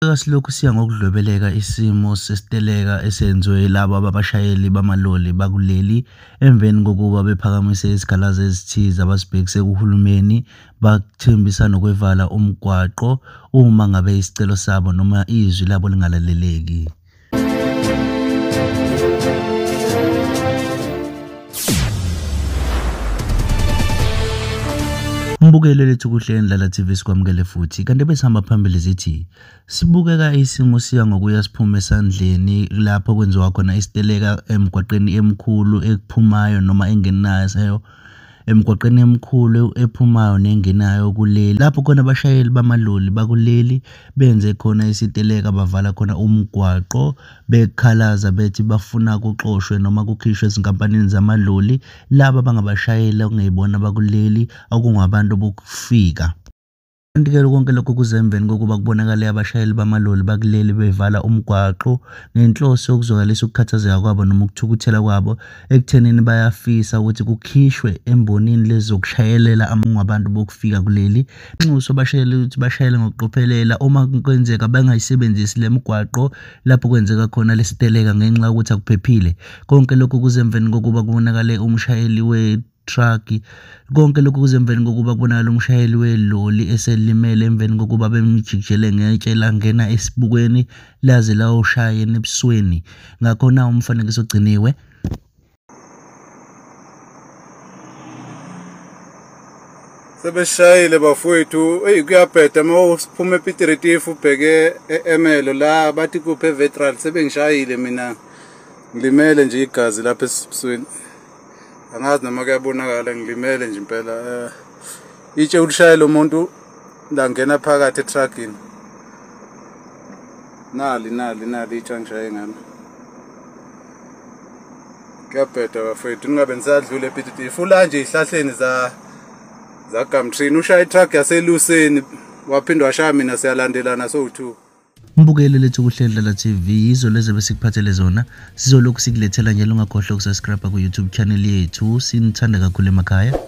Silokhu siya ngokudlwebeleka isimo sesiteleka esenziwe yilaba abashayeli bamaloli bakuleli emveni kokuba bephakamise izikhalazo ezithize abasibhekise kuhulumeni, bathembisa nokwevala umgwaqo uma ngabe isicelo sabo noma izwi labo lingalaleleki. Mbukelo lethu kuhle Ndlala TV sikwamukele futhi kanti besihamba phambili zithi sibukeka isimo siya ngokuya siphume esandleni lapho kwenziwa khona isiteleka emgwaqeni emkhulu ekuphumayo noma engenayo emgwaqeni emkhulu ephumayo nengenayo kuleli, lapho khona abashayeli bamaloli bakuleli benze khona isiteleka bavala khona umgwaqo bekhalaza bethi bafuna kuxoshwe noma kukhishwe ezinkampanini zamaloli laba bangabashayeli okungeyibona bakuleli okungabantu bokufika. Kanti-ke konke lokhu kuze emveni kokuba kubonakale abashayeli bamaloli bakuleli bevala umgwaqo ngenhloso yokuzwakalisa ukukhathazeka kwabo noma ukuthukuthela kwabo ekuthenini bayafisa ukuthi kukhishwe embonini lezi zokushayelela abantu bokufika kuleli. Inxuso abashayeli ukuthi bashayele ngokuqophelela uma kwenzeka bangayisebenzisi le migwaqo lapho kwenzeka khona lesiteleka ngenxa yokuthi akuphephile. Konke lokhu kuze emveni kokuba kubonakale umshayeli truck. Konke lokhu kuze emveni kokuba kubonakala umshayeli weloli eselimele emveni kokuba bemjikijele ngetshe langena esibukweni laze lawushaya ebusweni. Ngakho na umfanekiso ogciniwe. Sebeshayile bafowethu, eyi kuyabheda uma uphuma ePiet Retief ubheke e-Emelo la bathi kuphi eVetral, sebengishayile mina ngilimele nje igazi lapha esibusweni. Angazi noma kuyabonakala, ngilimele nje impela. Itshe ulishayela umuntu langena phakathi etruckini. Nali nali nali itshe angishaye ngalo. Kuyabheda bafowethu, ningabe nisadlula ePiet Retief. Ula nje ihlahleni za Gumtree, ushaya itruck yaseluseni waphinde washaya mina, siyalandelana sowu2. Mbukeli lethu kuhle Ndlala TV, yizo lezi besikuphathele zona. Sizolokhu sikulethela njalo, ungakhohlwa ukusubscribe ku YouTube channel yethu. Sinithanda kakhulu emakhaya.